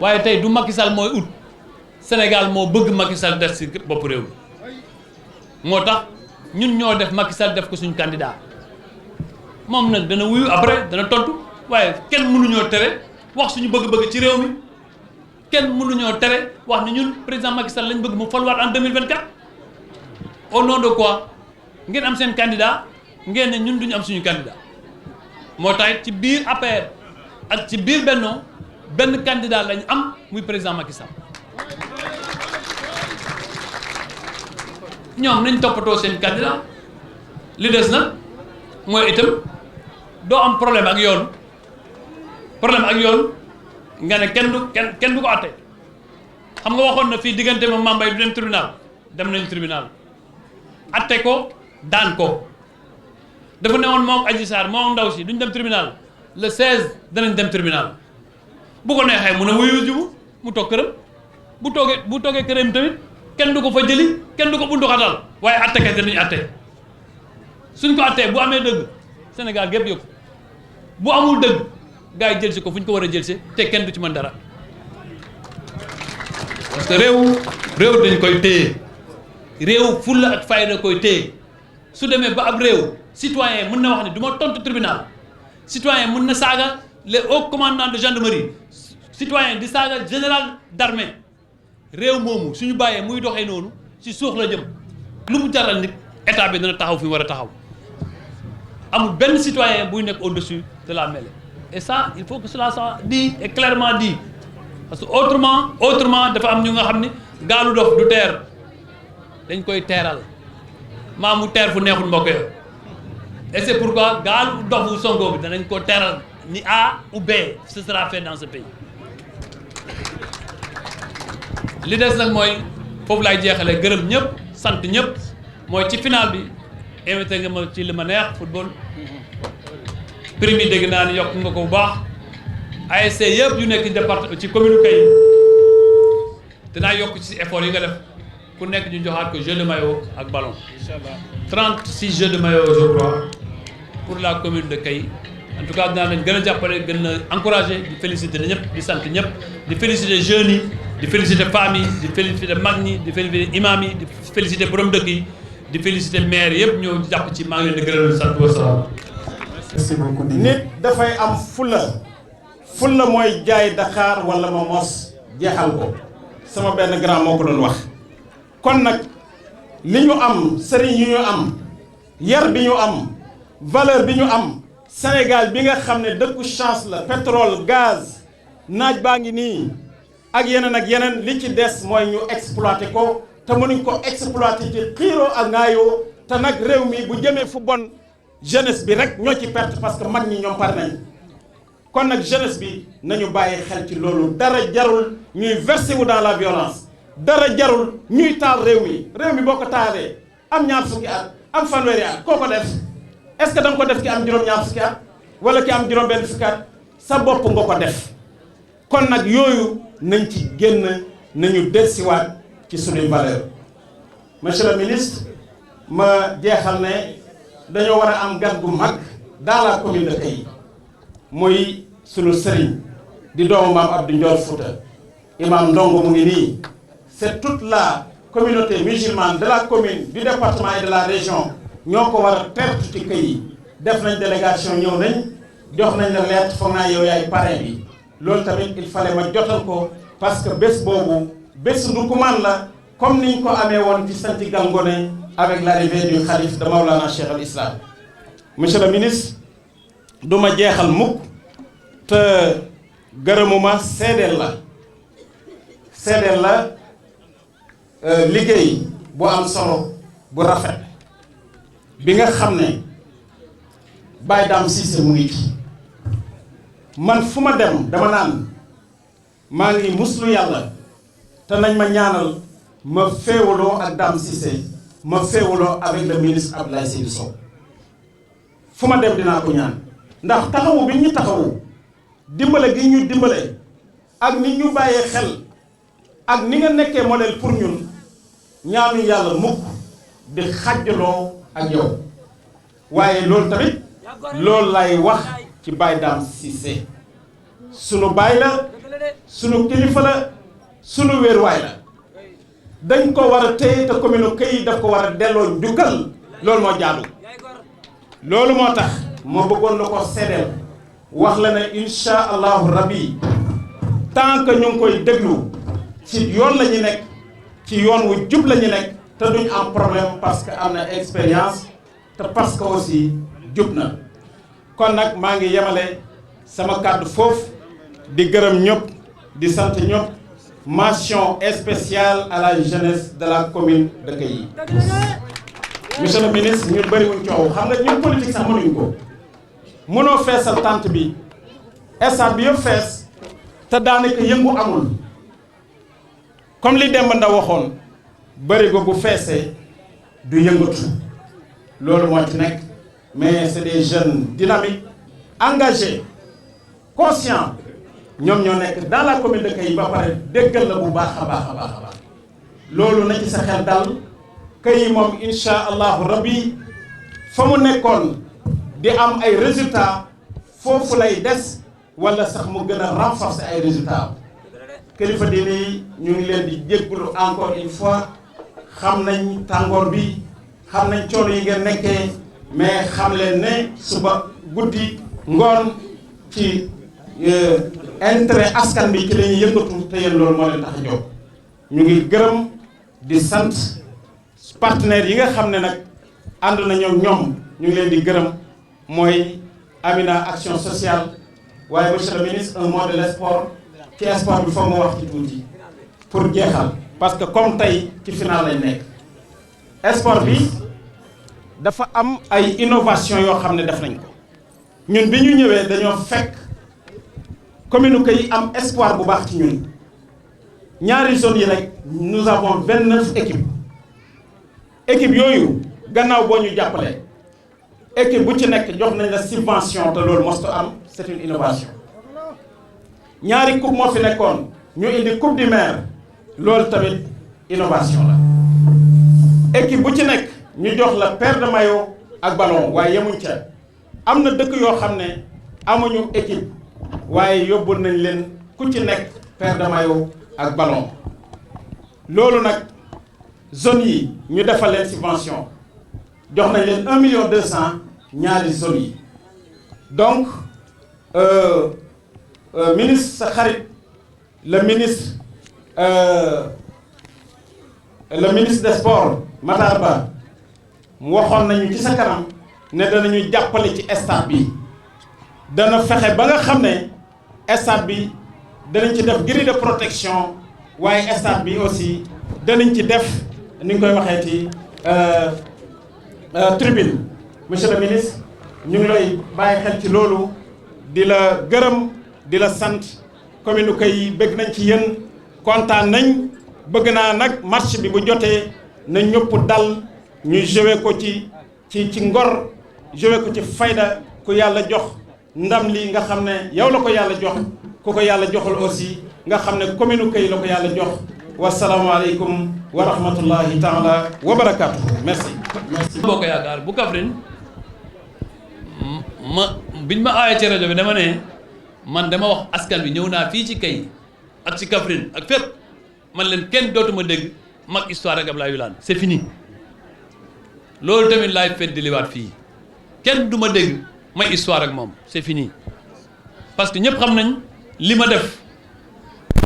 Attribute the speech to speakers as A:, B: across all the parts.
A: waaye tey du Macky Sall mooy ut Sénégal moo bëgg Macky Sall des ci bopp réew mi moo tax ñun ñoo def Macky Sall def ko suñu candidat moom nag dana wuyu après dana tontu waaye kenn mënuñoo tere wax suñu bëgg-bëgg ci réew mi kenn mënuñoo tere wax ni ñun président Macky Sall lañ bëgg mu falwaat en 2024 au nom de quoi ngeen am seen candidat ngeen ne ñun duñu am suñu candidat moo tax ci biir APR ak ci biir Benno benn candidat lañ am muy président Macky Sall ñoom nañ toppatoo seen candidat li des nag mooy itam doo am problème ak yoon nga ne kenn du ko atte xam nga waxoon na fii diggante ma Mambay du dem tribunal dem nañ tribunal atte ko daan ko dafa ne woon moom Adji Sarr moom ndaw si duñ dem tribunal le 16 danañ dem tribunal bu ko neexee mu ne wuyu jibu mu toog këram bu toogee këram tamit kenn du ko fa jëli kenn du ko bundu xatal waaye atte kay danañ atte suñ ko attee bu amee dëgg Sénégal gépp yëpp bu amul dëgg gars yi jël si ko fu ñu ko war a jël si te kenn du ci mën dara parce que réew dañ koy téye réew fulla ak fayda koy téye su demee ba ab réew citoyen mën na wax ne du ma tontu tribunal citoyen mën na saaga les hauts commandants de gendarmerie citoyen di saaga général d'armée réew moomu suñu bàyyee muy doxee noonu ci suux la jëm lu mu jaral nit état bi dana taxaw fi mu war a taxaw amul benn citoyen buy nekk au-dessus de la mêlée et ça il faut que cela soit dit et clairement dit parce que autrement dafa am ñu nga xam ni gaalu dof du teer dañ koy teeral maa mu teer fu neexul mbokk yo et c'est pourquoi gaalu dofu Sonko bi danañ ko teeral ni A ou B ce sera fait dans ce pays li des nag mooy foofu laay jeexale gërëm ñëpp sant ñëpp mooy ci final bi invité nga ma ci li ma neex football prime yi dégg naa ni yokk nga ko bu baax ASC yëpp yu nekk département ci commune Kay dinaa yokk ci effort yi nga def ku nekk ñu joxaat ko jeu de maillot ak ballon inchallah 36 jeux de maillot je crois pour la commune de Kay en tout cas dinaa leen gën a jàppale gën a encouragé di féliciter ñëpp di sant ñëpp di féliciter jeunes yi di féliciter femmes yi di féliciter mag ñi di féliciter imam yi di féliciter borom dëkk yi di féliciter maire yëpp ñoo jàpp ci maa ngi leen di gërëm di sant wasalaam.
B: merci beaucoup. nit dafay am fulla mooy jaay Dakar wala ma mos jeexal ko sama benn grand moo ko doon wax kon nag li ñu am sëriñ yu ñu am yar bi ñu am valeur bi ñu am Sénégal bi nga xam ne dëkku chance la pétrole gaz naaj baa ngi nii ak yeneen li ci des mooy ñu exploiter ko te mënuñ ko exploiter ci xiiroo ak ngaayoo te nag réew mi bu jëmee fu bon jeunesse bi rek ñoo ci perte parce que mag ñi ñoom pare nañ kon nag jeunesse bi nañu bàyyi xel ci loolu dara jarul ñuy verser wu dans la violence dara jarul ñuy taal réew mi boo ko taalee am ñaar fukki at am fanweeri at koo ko def est-ce que da nga ko def ki am juróom-ñaar fukki at wala ki am juróom-benn fukki at sa bopp nga ko def kon nag yooyu nañ ci génn nañu dellusiwaat ci suñuy valeur monsieur le ministre ma jeexal ne dañoo war a am gan gu mag dans la commune de Kay muy sunu sëriñ di doomu maam Abdou Ndiol Fouta imam Ndongo mu ngi nii c'est toute la communauté musulmane de la commune du département et de la région ñoo ko war a tertu ci Kay def nañ délégation ñëw nañ jox nañ la lettre foog naa yow yaay parrain bi loolu tamit il fallait ma jotal ko parce que bés boobu bés ndukumaan la comme niñ ko amee woon ci santi Galngone avec l'arrivée du khalife de Maulana Cheikh al Islam. Monsieur le ministre du ma jeexal mukk te gërëmuma seedeel la liggéey bu am solo bu rafet bi nga xam ne Baye Dame Cissé mu ngi ci man fu ma dem dama naan maa ngi muslu yàlla te nañ ma ñaanal ma féewaloo ak Dame Cissé ma féewaloo avec le ministre Abdoulaye Seydou Sow fu ma dem dinaa ko ñaan ndax taxawu bi ñu taxawu dimbale gi ñu dimbale ak ni ñu bàyyee xel ak ni nga nekkee modèle pour ñun ñaanu yàlla mukk di xàjjaloo ak yow waaye loolu tamit loolu lay wax ci Baye Dame Cissé sunu baay la sunu kilifa la sunu wéeruwaay la dañ ko war a téye te commune Kayes daf ko war a delloo njukkal loolu moo jaadu loolu moo tax moo bëggoon la ko seddeel wax la ne insha allahu rabbi tant que ñu ngi koy déglu ci yoon la ñu nekk ci yoon wu jub la ñu nekk te duñ am problème parce que am na expérience te parce que aussi jub na kon nag maa ngi yemale sama kàddu foofu di gërëm ñëpp di sant ñëpp mention spéciale à la jeunesse de la commune de Kayes. Monsieur le ministre ñun bëriwuñ coow xam nga ñun politique sax mënuñ ko mënoo feesal tente bi stade bi yëpp fees te daanaka yëngu amul comme li Demba Ndaw waxoon bërigo bu feesee du yëngatu loolu moo ci nekk mais c'est des jeunes dynamiques engagés conscients ñoom ñoo nekk dans la commune de Kayes ba pare déggal la bu baax a baax a baax a baax loolu na ci sa xel dal Kayes moom insha allahu rabbi fa mu nekkoon di am ay résultats foofu lay des wala sax mu gën a renforcer ay résultats kilifa diine yi ñu ngi leen di jégalu encore une fois xam nañ tàngoor bi xam nañ coono yi ngeen nekkee mais xam leen ne suba guddi ngoon ci intérêt askan bi ci la ñuy yëngatu te yéen loolu moo leen tax a jóg ñu ngi gërëm di sant partenaires yi nga xam ne nag ànd nañoo ñoom ñu ngi leen di gërëm mooy Amina Action Sociale waaye monsieur le ministre un mot de l'esport ci sport bi foog nga wax ci tuuti pour jeexal parce que comme tey ci final lañ nekk sport bi dafa am ay innovation yoo xam ne def nañ ko ñun bi ñu ñëwee dañoo fekk commune Kayes am espoir bu baax ci ñun ñaari zones yi rek nous avons 29 équipes yooyu gannaaw boo ñu jàppale équipe bu ci nekk jox nañ la subvention te loolu mosto am c'est une innovation ñaari coupe moo fi nekkoon ñu indi coupe du maire loolu tamit innovation la équipe bu ci nekk ñu jox la paire de maillot ak ballon waaye yemuñ ca am na dëkk yoo xam ne amuñu équipe waaye yóbbul nañ leen ku ci nekk paire de maillot ak ballon loolu nag zone yi ñu defal leen subvention jox nañ leen 1,2 million ñaari zone yi donc ministre sa xarit le ministre des sports Matar Ba mu waxoon nañu ci sa kanam ne danañu jàppale ci stade bi dana fexe ba nga xam ne stade bi danañ ci def grille de protection waaye stade bi aussi danañ ci def ni nga koy waxee ci tribune monsieur le ministre ñu ngi lay bàyyi xel ci loolu di la gërëm di la sant commune Kayes bëgg nañ ci yéen kontaan nañ bëgg naa nag match bi bu jotee na ñëpp dal ñu joué ko ci ngor joué ko ci fayda ku yàlla jox ndam li nga xam ne yow la ko yàlla jox ku ko yàlla joxul aussi nga xam ne commune Kayes la ko yàlla jox wasalaamaaleykum wa rahmatullahi taala wa barakaatu merci.
A: boo ko yaakaar bu Kaffrine biñ ma aayee ci rajo bi dama ne man dama wax askan bi ñëw naa fii ci Kayes ak ci Kaffrine ak fépp man leen kenn dootuma dégg mag histoire ak Abdoulaye Wilane c'est fini loolu tamit laay fedd liwaat fii kenn du ma dégg may histoire ak moom c'est fini parce que ñëpp xam nañ li ma def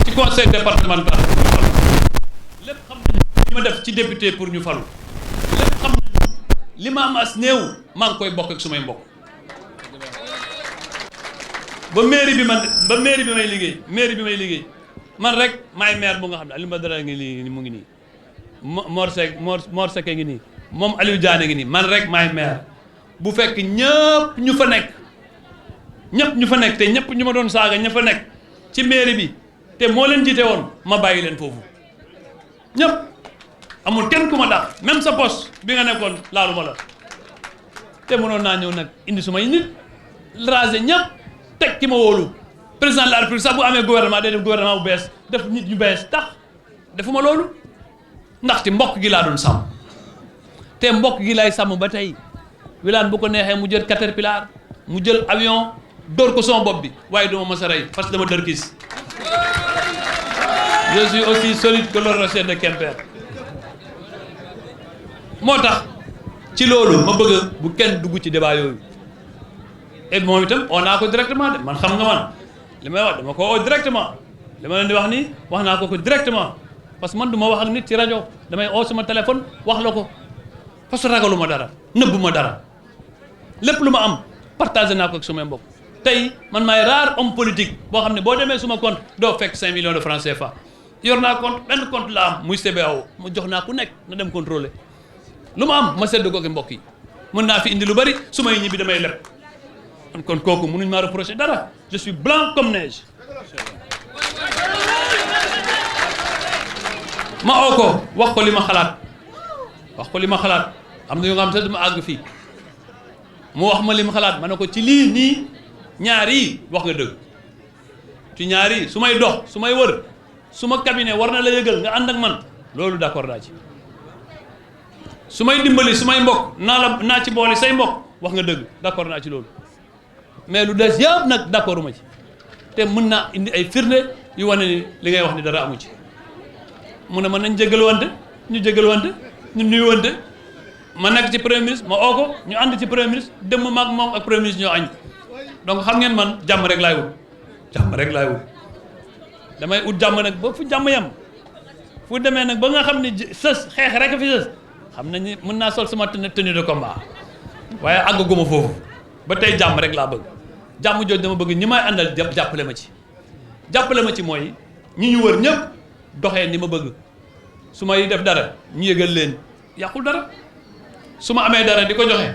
A: ci conseil départemental lépp xam nañ li ma def ci député pour ñu falu lépp xam nañ li ma am as néew maa ngi koy bokk ak sumay mbokk ba mairie bi may liggéey man rek maay maire bu nga xam ne Aliou Badara ngi nii mu ngi nii Mor Seck ngi nii moom Aliou Diané ngi nii man rek maay maire bu fekk ñëpp ñu fa nekk te ñëpp ñu ma doon saaga ña fa nekk ci mairie bi te moo leen jiite woon ma bàyyi leen foofu ñëpp amul kenn ku ma dàq même sa poste bi nga nekkoon laalu ma la te mënoon naa ñëw nag indi sumay nit raser ñëpp teg ki ma wóolu président de la république sax bu amee gouvernement day def gouvernement bu bees def nit ñu bees tax defuma loolu ndaxte mbokk gi laa doon sàmm te mbokk gi laay sàmm ba tey Wilane bu ko neexee mu jël caterpillar mu jël avion dóor ko sama bopp bi waaye duma mës a rey parce que dama dër gis je suis aussi solide que le rocher de Quimper moo tax ci loolu ma bëgg bu kenn dugg ci débat yooyu et moom itam on naa ko directement de man xam nga man li may wax dama ko oo directement li ma leen di wax nii wax naa ko directement parce que man du ma wax ak nit ci rajo damay oo sama téléphone wax la ko parce que ragalu ma dara nëbbu ma dara lépp lu ma am partagé naa ko ak sumay mbokk tey man maay rare homme politique boo xam ne boo demee suma compte doo fekk 5 millions de francs CFA yor naa compte benn compte la am muy CBAO ma jox naa ku nekk na dem contrôler lu ma am ma sedd ko ak mbokk yi mën naa fi indi lu bari su may ñibbi damay leb kon kooku mënuñ maa reprocher dara je suis blanc comme neige ma oo ko wax ko li ma xalaat am na yu nga xam sax dama àgg fii mu wax ma li ma xalaat ma ne ko ci lii nii ñaar yi wax nga dëgg ci ñaar yi su may dox su may wër su ma cabinet war na la yëgal nga ànd ak man loolu d'accord naa ci su may dimbali su may mbokk naa ci boole say mbokk wax nga dëgg d'accord naa ci loolu mais lu des yëpp nag d'accordu ma ci te mën naa indi ay firnde yu wane ni li ngay wax ni dara amu ci mu ne ma nañ jégaluwante ñu jégaluwante ñu nuyuwante ma nekk ci premier ministre ma oo ko ñu ànd ci premier ministre dem ma maag moom ak premier ministre ñoo añ donc xam ngeen man jàmm rek laay wut damay ut jàmm nag ba fu jàmm yam fu demee nag ba nga xam ne sës xeex rek a fi sës xam nañu mën naa sol sama tenue de combat waaye àggaguma foofu ba tey jàmm rek laa bëgg jàmm jooju dama bëgg ñi may àndal jàppale ma ci mooy ñi ñu wër ñëpp doxee ni ma bëgg su may def dara ñu yëgal leen yàqul dara su ma amee dara di ko joxe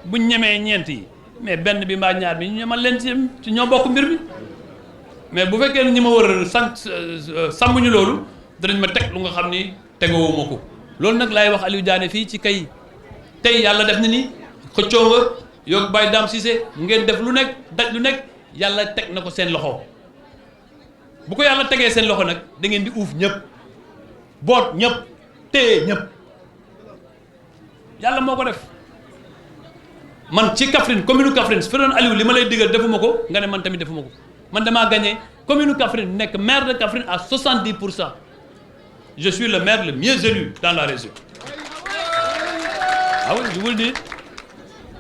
A: buñ ñemee ñeent yi mais benn bi mbaa ñaar bi ñu ñemal leen ci ñoo bokk mbir mi mais bu fekkee ne ñi ma wër sàmmuñu loolu danañ ma teg lu nga xam ni tegowuma ko loolu nag laay wax Aliou Diané fii ci kay tey yàlla def na ni xëccoo nga yoog Baye Dame Cissé ngeen def lu nekk daj lu nekk yàlla teg na ko seen loxo bu ko yàlla tegee seen loxo nag da ngeen di uuf ñëpp boot ñëpp téye ñëpp yàlla moo ko def man ci Kaffrine commune Kaffrine su fekkee Aliou li ma lay digal defuma ko nga ne man tamit defuma ko man damaa gagné commune Kaffrine nekk maire de Kaffrine à 70%. Je suis le maire le mieux élu dans la région. Ah oui, je vous le dis.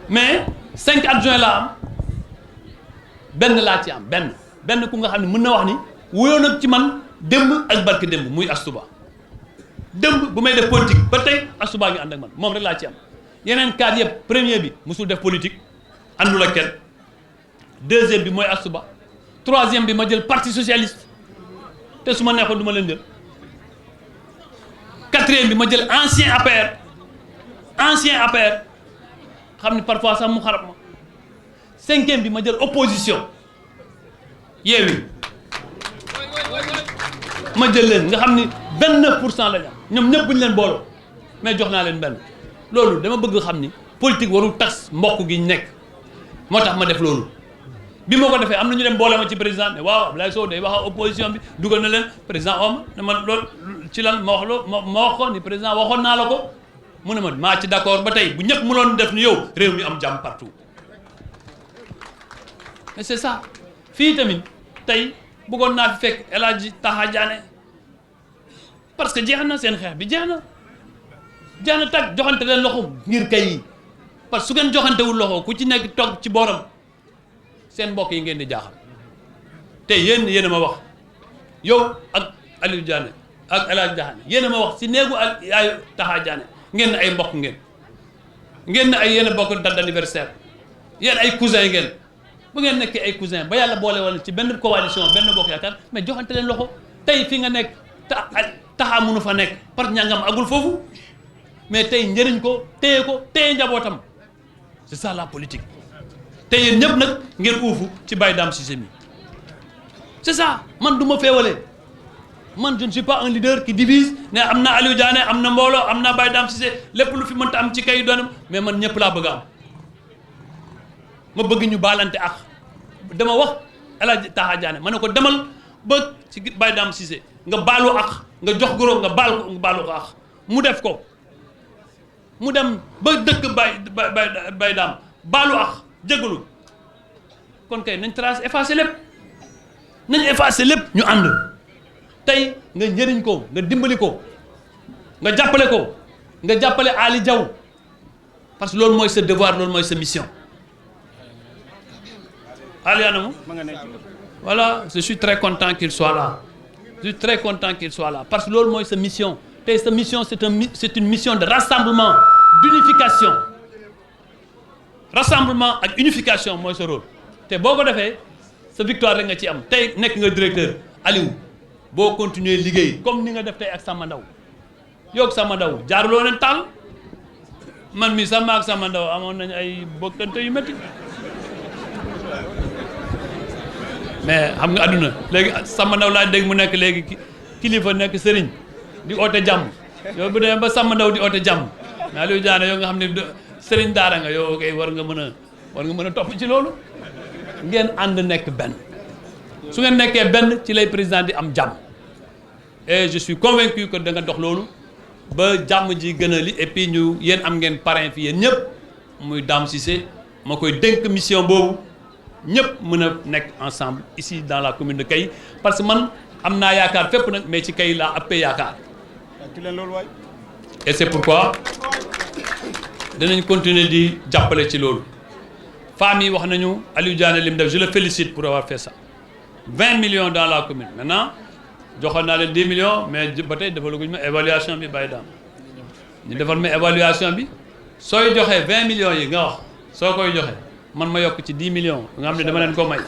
A: Mais 5 adjoints là am benn laa ci am benn ku nga xam ne mën na wax ni wóyoo nag ci man démb ak barke démb muy Astouba démb bu may def politique ba tey Astouba ngi ànd ak man moom rek laa ci am yeneen cadre yëpp premier bi musul def politique àndul ak kenn deuxième bi mooy Astouba troisième bi ma jël parti socialiste te su ma neexoon du ma leen jël quatrième bi ma jël ancien APR xam ni parfois sax mu xarab ma cinquième bi ma jël opposition Yewwi ma jël leen nga xam ni 29% la ñu am ñoom ñëpp bu ñu leen booloo mais jox naa leen benn loolu dama bëgg xam ni politique warul tas mbokk gi ñu nekk moo tax ma def loolu bi ma ko defee am na ñu dem boole ma ci président ne waaw Abdoulaye Sow day wax ak opposition bi dugal na leen président om ne ma loolu ci lan ma wax loo ma wax ko ni président waxoon naa la ko mu ne ma maa ci d'accord ba tey bu ñëpp mënoon def ni yow réew mi am jàmm partout mais c'est ça fii tamit tey bëggoon naa fi fekk El Hadji Taha Diané parce que jeex na seen xeex bi jeex na tag joxante leen loxo ngir kay parce que su ngeen joxantewul loxo ku ci nekk toog ci booram seen mbokk yi ngeen di jaaxal te yéen a ma wax yow ak Aliou Diané ak El Hadji Diané yéen a ma wax si néegu ak yaayu Taha Diané ngeen ay mbokk ngeen ay yéen a bokk date d'anniversaire yéen ay cousin ngeen bu ngeen nekkee ay cousin ba yàlla boole wala ci benn coalition benn bokk yaakaar mais joxante leen loxo tey fi nga nekk Taha mënu fa nekk par ñàngam agul foofu mais tey njëriñ ko téye njabootam c'est ça la politique te yéen ñëpp nag ngeen uufu ci Baye Dame Cissé mi c'est ça man du ma féewale man je ne suis pas un leader qui divise ne am na Aliou Diané am na mbooloo am na Baye Dame Cissé lépp lu fi mënta am ci kay doonam mais man ñëpp laa bëgg a am ma bëgg ñu baalante ak dama wax El Hadji Taha Diané ma ne ko demal ba ci Baye Dame Cissé nga baalu ak nga jox goro nga baalu ko ak mu def ko mu dem ba dëkk Baye Dame baalu ak jégalu kon kay nañ trace effacer lépp ñu ànd tey nga njëriñ ko nga dimbali ko nga jàppale ko nga jàppale Ali Diaw parce que loolu mooy sa devoir loolu mooy sa mission Ali anamu voilà je suis très content qu'il soit là je suis très content qu'il soit là parce que loolu mooy sa mission tey sa mission c'est une mission de rassemblement d'unification rassemblement ak unification mooy sa rôle te boo ko defee sa victoire rek nga ci am tey nekk nga directeur Aliou boo continuer liggéey comme ni nga def tey ak Samba Ndaw yow ak Samba Ndaw jaaruloo leen taal man mii sama ak Samba Ndaw amoon nañu ay bokkante yu métti mais xam nga àdduna léegi Samba Ndaw laa dégg mu nekk léegi kilifa nekk sëriñ di oote jàmm yow bu demee ba Samba Ndaw di oote jàmm mais Aliou Diané yow nga xam ne sëriñ daara nga yow kay war nga mën a topp ci loolu ngeen ànd nekk benn su ngeen nekkee benn ci lay président di am jàmm et je suis convaincu que da nga dox loolu ba jàmm ji gën a li et puis ñu yéen am ngeen parrain fi yéen ñëpp muy Dame Cissé ma koy dénk mission boobu ñëpp mën a nekk ensemble ici dans la commune de Kay parce que man am naa yaakaar fépp nag mais ci Kay laa ëppee yaakaar et c'est pourquoi danañ continuer di jàppale ci loolu femmes yi wax nañu Aliou Diané lim def je le félicite pour avoir fait ça 20 millions dans la commune maintenant joxoon naa leen 10 millions mais ba tey defalaguñu ma évaluation bi bàyyi daam ñu defal ma évaluation bi sooy joxee 20 millions yi nga wax soo koy joxe man ma yokk ci 10 millions nga xam ne dama leen ko may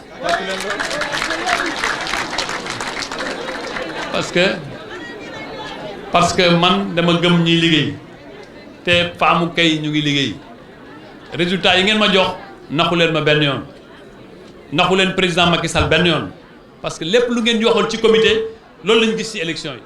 A: parce que man dama gëm ñiy liggéey te faamu Kay ñu ngi liggéey résultat yi ngeen ma jox naxu leen ma benn yoon naxu leen président Macky Sall benn yoon parce que lépp lu ngeen ñu waxoon ci comité loolu lañu gis ci élection yi